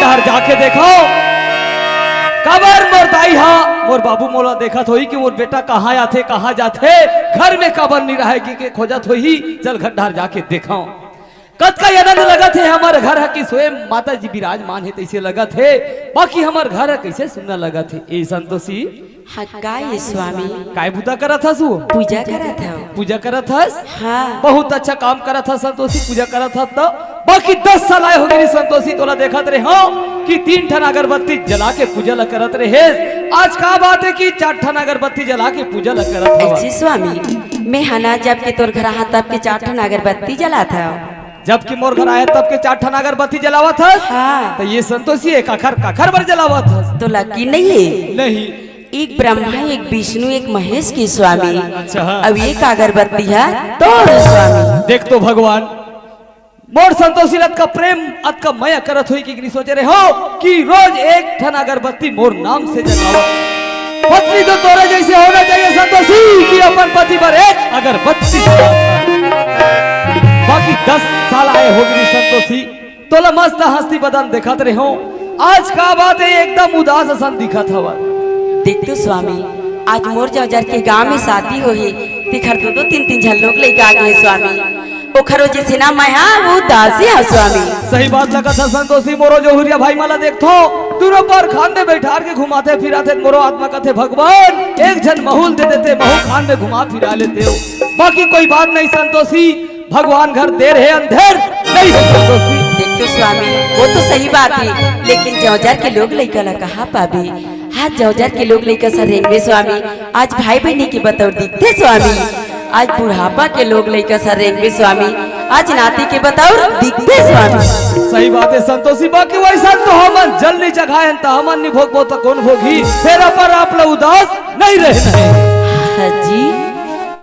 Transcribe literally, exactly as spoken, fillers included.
घर जाके देखव, काबर मोर दाई हा, मोर बाबू मोला देखत होही कि मोर बेटा कहाँ आथे, कहाँ जाथे, घर में काबर नइ रहय कहिके खोजत होही। चल घर डहर जाके देखव। कतका आनंद लगत हे हमर घर ह कि स्वयं माता जी विराजमान हे तइसे लगत हे, बाकी हमर घर ह कइसे सुन्ना लगत हे। ए संतोषी, हाँ, का ये स्वामी? काय बुता करत हस वो? पूजा करत हव। पूजा करत हस? हाँ। बहुत अच्छा काम करत हस संतोषी, पूजा करत हस त। बाकी दस साल आए होगे रे संतोषी, तोला देखत रहे हव कि तीन ठन अगरबत्ती जला के पूजा ल करत रहे। आज का बात हे कि चार ठन अगरबत्ती जला के पूजा ल करत हव? ऐसे स्वामी, मैं हना जब के तोर घर आहा तब के चार ठन अगरबत्ती जलात हव। जब कि मोर घर आए तब के चार ठन अगरबत्ती जलावत हस? हाँ। त ये संतोषी, ए काखर, काखर बर जलावत हस? तोला की नहीं हे? नहीं। एक ब्रह्मा, एक विष्णु, एक महेश के स्वामी। अच्छा। अब एक अगरबत्ती हे तोर स्वामी। देख तो भगवान, मोर संतोषी ल अतका प्रेम, अतका मया करत होही कि नहीं सोचे रहे हव कि रोज एक ठन अगरबत्ती मोर नाम से जगावत। पत्नी तो तोरे जइसे होना चाहिए संतोषी कि अपन पति बर एक अगरबत्ती जलावत। बाकी दस साल आए होगे रे संतोषी, तोला मस्त हंसती बदन देखत रहे हव। आज का बात हे, एकदम उदास असन दिखत हवस। देख तो स्वामी, आज मोर जौजर के गांव में शादी होही, तेखर दो दो तीन तीन झन लोग लइका आगे हे स्वामी। ओखर वजह से ना मैं हा उदासी हव स्वामी। सही बात ल कहत हस संतोषी, मोरो जहुरिया भाई मन ला देखथव, दूनों पर खांध में बइठार के घुमाथे फिराथे, मोरो आत्मा कथे भगवान एक झन महूं ल दे देते, महूं खांध में घुमा फिरा लेतेंव। बाकी कोई बात नहीं संतोषी, भगवान घर देर हे अंधेर नहीं हे संतोषी। देख तो स्वामी, वो तो सही बात हे, लेकिन जौजर के लोग लइका ला कहाँ पाबे? आज जौजर के लोग लइका सन रेंगबे स्वामी, आज भाई बहिनी के बतौर दिखथे स्वामी, आज बुढ़ापा के लोग लइका सन रेंगबे स्वामी, आज नाती के बतौर दिखथे स्वामी। सही बात हे संतोषी, बाकी वइसन तो हमन जल नइ चघायन त हमन नइ भोगबो त कोन भोगही? फेर अपन आप ला उदास नइ रहना हे। हाँ जी।